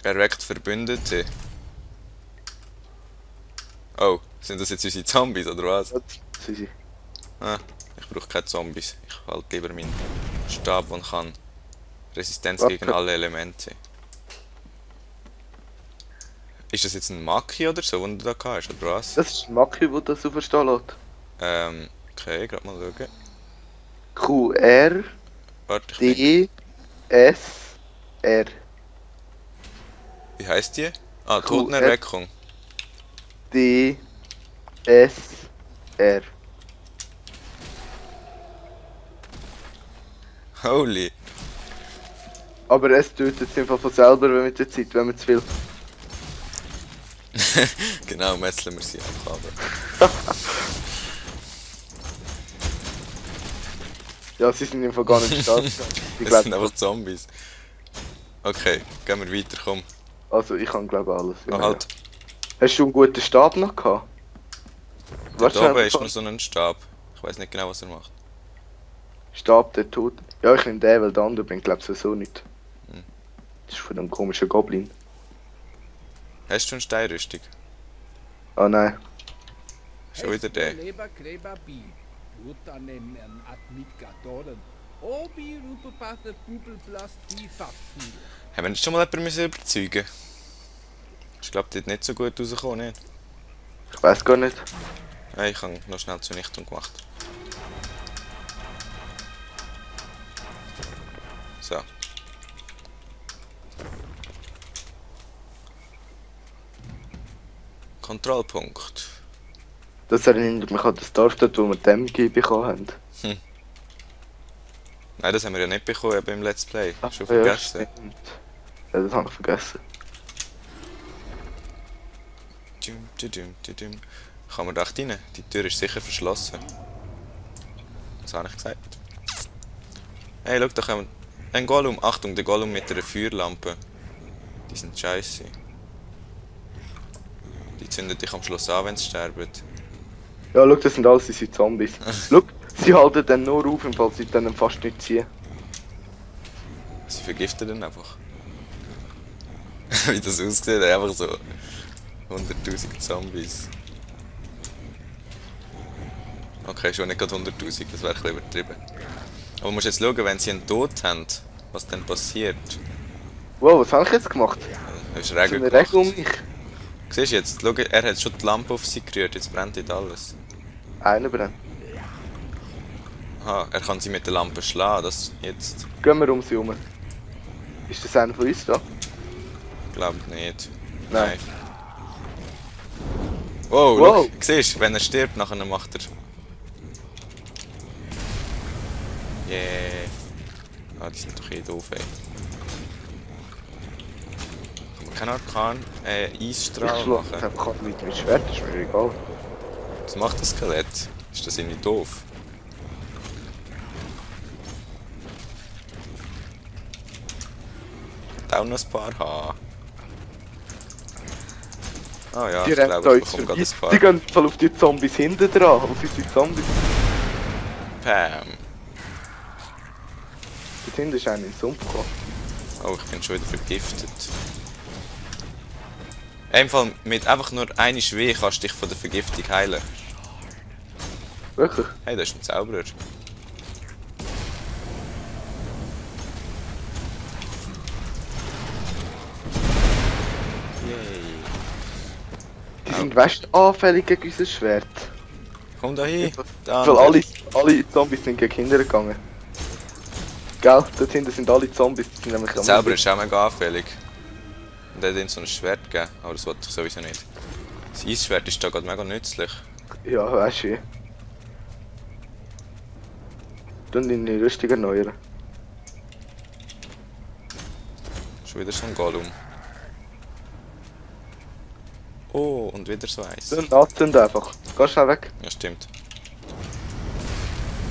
Erweckt Verbündete. Oh, sind das jetzt unsere Zombies oder was? Ja, Susi. Ah, ich brauche keine Zombies. Ich halte lieber meinen Stab und kann Resistenz gegen Warte. alle Elemente. Ist das jetzt ein Maki oder so, den du da hast, oder was? Das ist ein Maki, der das auferstehen lässt. Okay, gerade mal schauen. Q, R, Warte, ich bin. D, S, R. Wie heißt die? Ah, Q, R, Totenerweckung. D, S, R. Holy. Aber es tötet es einfach von selber mit der Zeit, wenn man zu viel. Genau, metzeln wir sie einfach ab. Ja, sie sind einfach gar nicht stark. Ich Es glaub, sind einfach Zombies. Okay, gehen wir weiter, komm. also ich kann glaube alles. Oh, halt. Hast du einen guten Stab noch gehabt? Dort Weißt oben du, ist noch so ein Stab. Ich weiß nicht genau, was er macht. Stab der Tod. Ja, ich nehme den, weil der andere bringt glaube ich sowieso nicht. Hm. Das ist von dem komischen Goblin. Hast du eine Steinrüstung? Ah nein. Schon wieder der. Haben wir nicht schon mal jemanden müssen überzeugen? Ich glaube, dort nicht so gut rausgekommen, nicht? Ich weiß gar nicht. Nein, ich habe noch schnell Zunichtung gemacht. So. Kontrollpunkt. Das erinnert mich an das Dorf dort, wo wir die MG bekommen haben. Nein, das haben wir ja nicht bekommen eben im Let's Play. Ach, Schon ja, vergessen. stimmt. Ja, das habe ich vergessen. Kann man da echt rein? Die Tür ist sicher verschlossen. Was habe ich gesagt? Hey, schau, da kommen ein Gollum. Achtung, der Gollum mit einer Feuerlampe. Die sind scheiße. Die zünden dich am Schluss an, wenn sie sterben. Ja, schau, das sind alles unsere Zombies. Schau, sie halten dann nur auf, im Fall sie dann fast nicht ziehen. Sie vergiften dann einfach. Wie das aussieht, einfach so 100.000 Zombies. Okay, schon nicht gerade 100.000, das wäre ein bisschen übertrieben. Aber du musst jetzt schauen, wenn sie einen Tod haben, was dann passiert. Wow, was habe ich jetzt gemacht? Das ist So Regen eine gemacht. Regel um mich. Siehst du jetzt, schau, er hat schon die Lampe auf sie gerührt, jetzt brennt nicht alles. Einer brennt. Aha, er kann sie mit der Lampe schlagen, das jetzt. Gehen wir um sie herum. Ist das einer von uns da? Glaubt nicht. Nein. Wow, Wow. schau, siehst du, wenn er stirbt, nachher macht er. Yeah. Ah, die sind doch eh doof, ey. Kann man keinen Arkan, Ich Eisstrahl schlage machen? einfach mit dem Schwert, ist mir egal. Was macht das Skelett? Ist das irgendwie doof? Hat auch noch ein paar haben. Ah ja, Die ich rennen glaube, ich uns bekomme gerade vorbei. ein paar. Die gehen voll auf die Zombies hinten dran, auf unsere Zombies. Pam. Dort hinten ist einer in den Sumpf gekommen. Oh, ich bin schon wieder vergiftet. Im Fall mit einfach nur einer Schweh kannst du dich von der Vergiftung heilen. Wirklich? Hey, das ist ein Zauberer. Yay. Die sind weißt du anfällig gegen unser Schwert. Komm da hin. Weil alle Zombies sind gegen Kinder gegangen. Gell? Dort hinten sind alle Zombies, die sind nämlich Der Zauberer ist auch mega anfällig. Und er hat ihm so ein Schwert gegeben, aber das wollte ich sowieso nicht. Das Eisschwert ist da gerade mega nützlich. Ja, weißt du wie. Dann deine Rüstung erneuern. Schon wieder so ein Gollum. Oh, und wieder so eins. Dann anzünden einfach. Geh schnell weg. Ja, stimmt.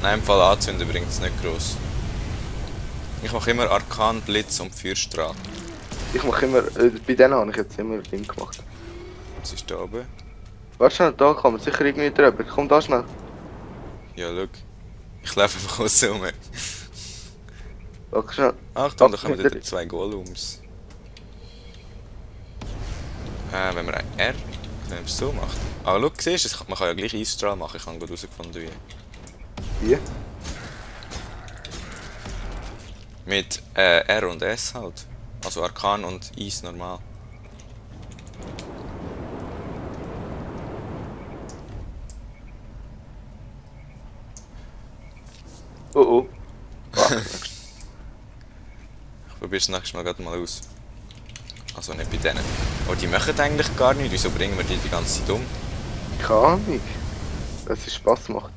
Nein, im Fall anzünden bringt es nicht gross. Ich mache immer Arkan, Blitz und Feuerstrahl. Ich mache immer, bei denen habe ich jetzt immer ein Ding gemacht. Was ist da oben? Warte schnell, da kann man sicher irgendwie drüber. Komm da schnell. Ja, schau. Ich laufe einfach raus rum. Warte schnell. Achtung, da Ach, kommen hinter wieder zwei Gollums. Wenn wir ein R, wenn man es so macht. Aber schau, siehst du, man kann ja gleich Eisstrahl machen, ich habe gut herausgefunden wie. Wie? Mit R und S halt. Also Arkan und Eis normal. Oh oh. Ah, Ich probiere es nächstes Mal gerade mal aus. Also nicht bei denen. Aber die machen eigentlich gar nichts, wieso bringen wir die ganze Zeit um? keine Ahnung. Dass es Spaß macht.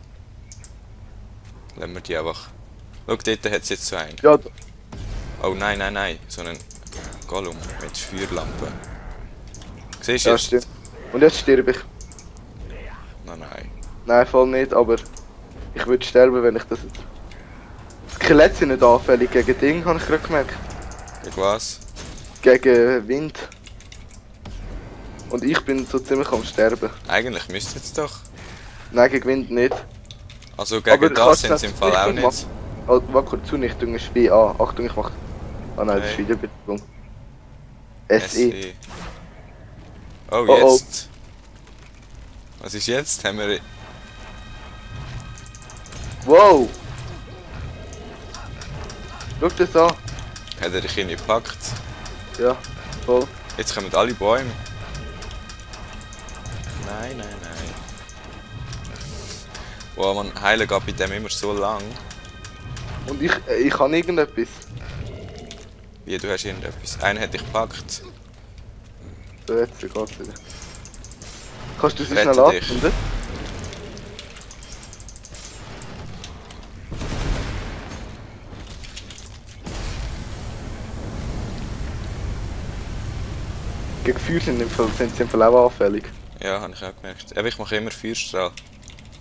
Lassen wir die einfach. Schau, dort hat es jetzt so einen. Ja, Oh nein, nein, nein. So einen Gollum mit Feuerlampe. Siehst du ja, jetzt? stimmt. Und jetzt sterbe ich. Nein, nein. Nein, voll nicht, aber ich würde sterben, wenn ich das jetzt. Skelette sind nicht anfällig gegen Ding, habe ich gerade gemerkt. Gegen was? Gegen Wind. Und ich bin so ziemlich am Sterben. Eigentlich müsste jetzt doch. Nein, gegen Wind nicht. Also Aber gegen das kannst sind sie das im Fall auch Richtung nicht. Oh, warte kurz, Zunichtung ist B. Ah, Achtung, ich mach. Ah nein, das ist Okay. Wiederbelebung. SE. Oh, Oh, oh. jetzt. Was ist jetzt? Haben wir. Wow! Schau das an. Hat er dich irgendwie gepackt? Ja, voll. Jetzt kommen alle Bäume. Nein, nein, nein. Wow, man, heilen geht bei dem immer so lang. Und ich habe irgendetwas. Wie, du hast irgendetwas. Einer hat dich gepackt. So, jetzt geht's wieder. Kannst du sie Rette schnell dich. anzünden? Gegen Feuer sind sie im Fall auch anfällig. Ja, habe ich auch gemerkt. Aber ich mache immer Feuerstrahl.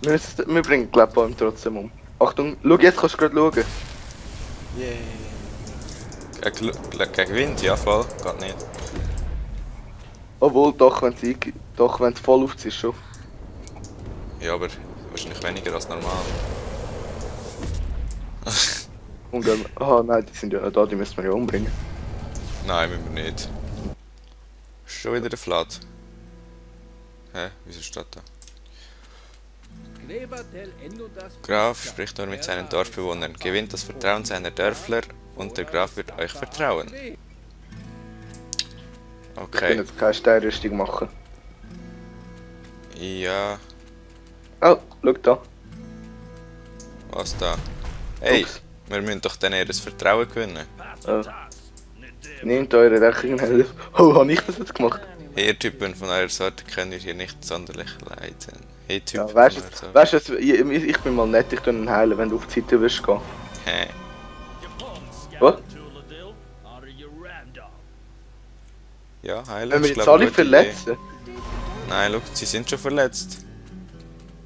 Wir bringen die Gladbäume trotzdem um. Achtung, schau, jetzt kannst du gerade schauen. Yay. Gegen Wind, ja voll. Geht nicht. Obwohl, doch, wenn es voll auf ist schon. Ja, aber wahrscheinlich weniger als normal. Und dann, ah nein, die sind ja noch da, die müssen wir ja umbringen. Nein, müssen wir nicht. Schon wieder der Flat. Hä? Wieso steht da? Graf spricht nur mit seinen Dorfbewohnern, gewinnt das Vertrauen seiner Dörfler und der Graf wird euch vertrauen. Wir Okay. können jetzt keine Steinrüstung machen. Ja, Oh, schau da. was da? Hey, Ups. wir müssen doch dann eher das Vertrauen gewinnen. Oh. Nehmt eure Rechnungen helfen. Oh, habe ich das jetzt gemacht? Ihr Typen von eurer Sorte können wir hier nicht sonderlich leiden. Hey Typen Ja, weißt von eurer Sorte. weißt du, ich bin mal nett, ich kann ihn heilen, wenn du auf die Seite wirst gehen. Hä? Was? Ja, heilen Wenn wir ist, jetzt glaub ich, alle eine gute verletzen? Idee. Nein, schau, sie sind schon verletzt.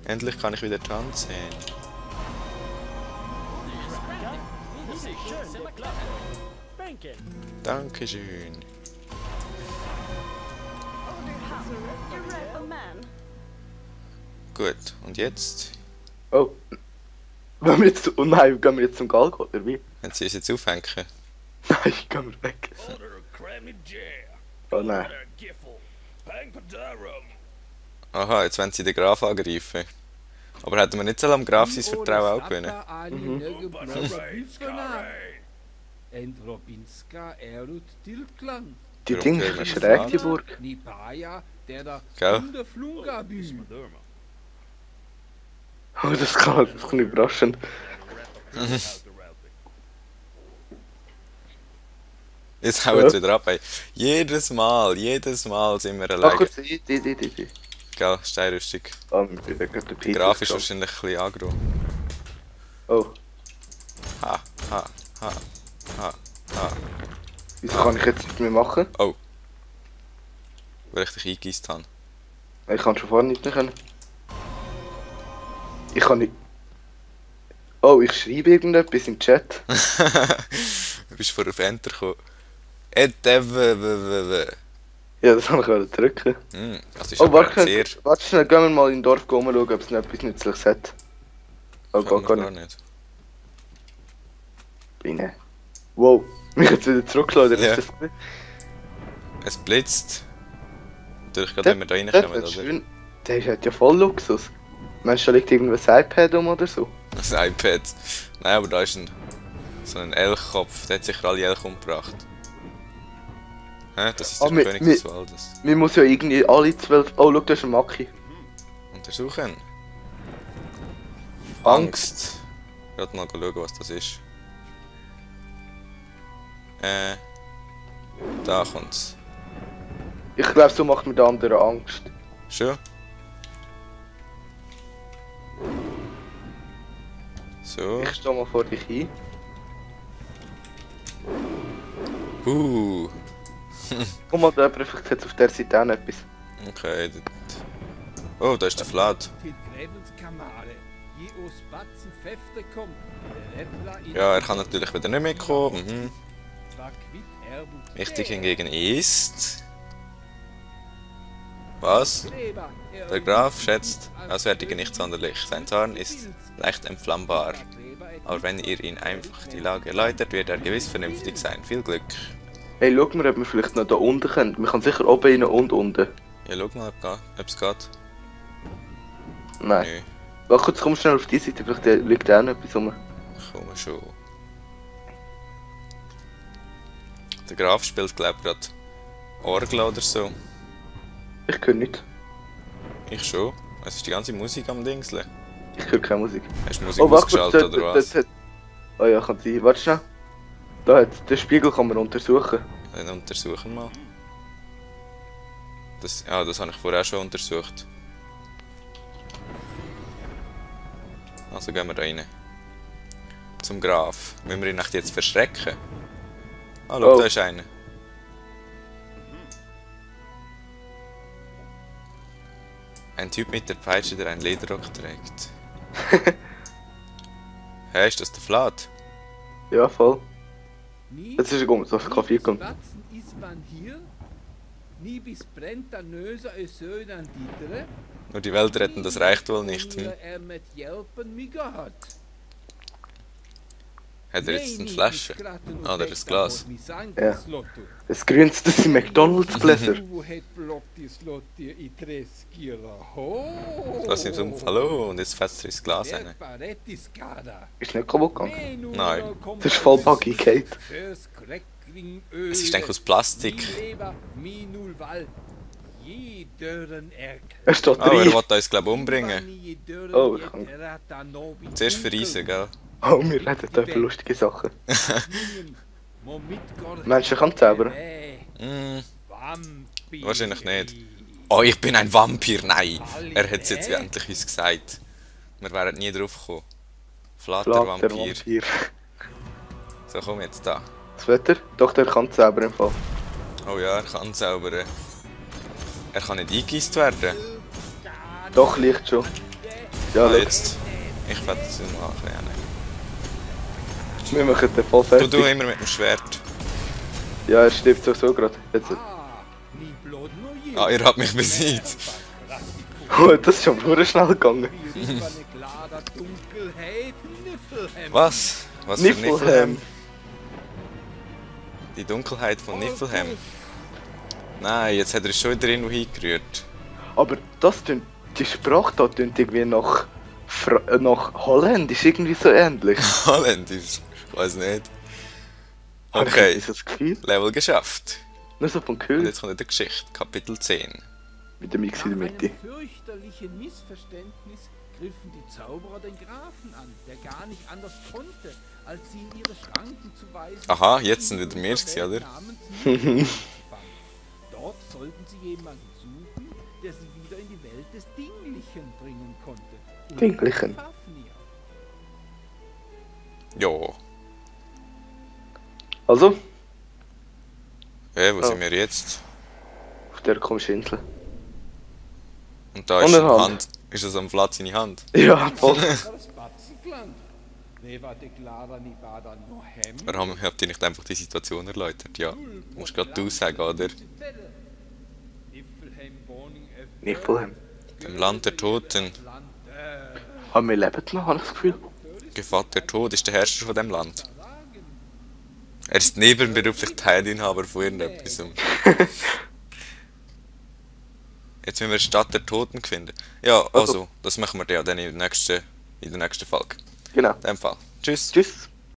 Endlich kann ich wieder die Hand sehen. Dankeschön. Gut, und jetzt? Oh. Wenn wir jetzt, oh nein, gehen wir jetzt zum Galgo, oder wie? Wenn sie uns jetzt aufhängen. Nein, gehen wir weg. Oh nein. Aha, jetzt wollen sie den Graf angreifen. Aber hätten wir nicht so am Graf sein Vertrauen auch gewinnen? Die Warum Dinge gehen wir ist nicht schräg, an? die Burg. Gell? Oh, das kann überraschend. Jetzt hauen wir es wieder ab, ey. Jedes Mal sind wir Ach alleine. kurz, die. Gell, Steinrüstung. Ah, wir sind gerade der Der Peter. Graf ist wahrscheinlich ein bisschen aggro. Oh, Ha, ha, ha, ha, ha. wieso kann ich jetzt nicht mehr machen? Oh. Weil ich dich eingegeist habe. Ich kann schon vorher nicht mehr können. Ich kann nicht. Oh, ich schreibe irgendetwas im Chat. Du bist vor auf Enter gekommen. Ja, das kann ich wieder drücken. Das ist Oh, aber warte, sehr... warte schnell, gehen wir mal in den Dorf schauen, ob es noch etwas Nützliches hat. Oh, Kann gar man nicht. nicht. Rein. Wow, mich jetzt wieder zurückgeladen. Ja. Ist das... Es blitzt. natürlich gerade, wenn wir da Das reinkommen, ist oder? schön. Der hat ja voll Luxus. Meinst du, da liegt irgendwas iPad um oder so? Das iPad. Nein, aber da ist so ein Elchkopf, der hat sicher alle Elch umgebracht. Hä? Das ist der Ah, König des Waldes. mir muss ja irgendwie alle 12... Oh, schau, da ist ein Maki. Untersuchen. Angst. Angst. Gerade mal schauen, was das ist. Da kommt's. Ich glaube, so macht mir der andere Angst. Schon? So. Ich stehe mal vor dich ein. Guck mal, da vielleicht jetzt auf der Seite auch noch etwas. Okay, dort. Oh, da ist der Flat. Ja, er kann natürlich wieder nicht mitkommen. Mhm. Wichtig hingegen ist... Was? Der Graf schätzt Auswärtige nicht sonderlich. Sein Zorn ist leicht entflammbar. Aber wenn ihr ihn einfach die Lage erläutert, wird er gewiss vernünftig sein. Viel Glück. Hey, schau mal, ob wir vielleicht noch da unten können. Wir können sicher oben rein und unten. Ja, schau mal, ob es geht. Nein. Nö, Warte kurz, komm schnell auf die Seite, vielleicht liegt da auch noch etwas rum. ich komme schon. Der Graf spielt, glaube ich, gerade Orgel oder so. Ich höre nicht. Ich schon. Es ist die ganze Musik am Dingsle. Ich höre keine Musik. Hast du Musik Oh, warte ausgeschaltet kurz, oder was? Oh ja, kann sein. Warte schnell. Da hat den Spiegel kann man untersuchen. Dann untersuchen wir mal. Das habe ich vorher auch schon untersucht. Also gehen wir da rein. Zum Graf. Müssen wir ihn echt jetzt verschrecken? Ah, schau, Oh. da ist einer. Ein Typ mit der Peitsche, der einen Lederrock trägt. Hä, ist das der Flat? Ja, voll. Jetzt ist er gekommen, so auf den Kaffee gekommen. Nur die Welt retten, das reicht wohl nicht. Hm? Hat er jetzt eine Flasche? Ah, oder ein Glas? Ja. Das grünste sind McDonalds-Gläser. Lass ihn zum Hallo und jetzt fetzt er ins Glas rein. Ist nicht kaputt gegangen. Nein. Das ist voll buggy, Kate. Es ist eigentlich aus Plastik. Er steht Oh, er drin. will uns, glaube ich, umbringen. Oh, ich kann... Zuerst verreisen, gell? Oh, wir reden da über lustige Sachen. Meinst du, er kann zaubern? Wahrscheinlich nicht. Oh, ich bin ein Vampir. Nein, er hat es jetzt endlich uns gesagt. Wir wären nie drauf gekommen. Flatter Flatter Vampir. Vampir. So, komm jetzt da. Das Wetter? Doch, der kann zaubern im Fall. Oh ja, er kann zaubern. Er kann nicht eingegeist werden. Doch, Licht schon. Ja, Ah, schau. jetzt. Ich werde es mal rennen. Wir machen den voll Du fertig. immer mit dem Schwert. Ja, er stirbt so gerade. Jetzt. Ah, ihr habt mich besiegt. Oh, das ist schon verdammt schnell gegangen. Was? Was für Niflheim. Niflheim? Die Dunkelheit von Niflheim. Nein, jetzt hat er es schon wieder irgendwo hingerührt. Aber das tönt, die Sprache da tönt irgendwie nach Holländisch irgendwie so ähnlich. Holländisch? Ich weiß nicht. Habe Okay, ich das Gefühl? Level geschafft. Nur so vom Und Gefühl. jetzt kommt wieder Geschichte, Kapitel 10. Mit dem Mix in der Mitte. Fürchterlichen Missverständnis griffen die Zauberer den Grafen an, der gar nicht anders konnte, als sie in ihre Schranken zu weisen. Aha, jetzt sind wieder wir gewesen, oder? Dort sollten sie jemanden suchen, der sie wieder in die Welt des Dinglichen bringen konnte. Und Dinglichen? Fafnir. Jo. Also, Hey, wo Oh. sind wir jetzt? auf der komischen Insel. Und da Und ist eine eine Hand. Hand. Ist das am Platz seine Hand? Ja, voll. Das Batzenkland. Neva declara nibada nohem. Warum habt ihr nicht einfach die Situation erläutert? Ja, musst gerade du sagen, oder? Niflheim wohning Niflheim. Im Land der Toten. Aber wir leben noch, habe ich das Gefühl. Gevatter der Tod ist der Herrscher von dem Land. Er ist nebenberuflich Teilinhaber von irgendetwas. Jetzt müssen wir Stadt der Toten finden. Ja, also, das machen wir ja dann in der nächsten Folge. Genau. In dem Fall. Tschüss. Tschüss.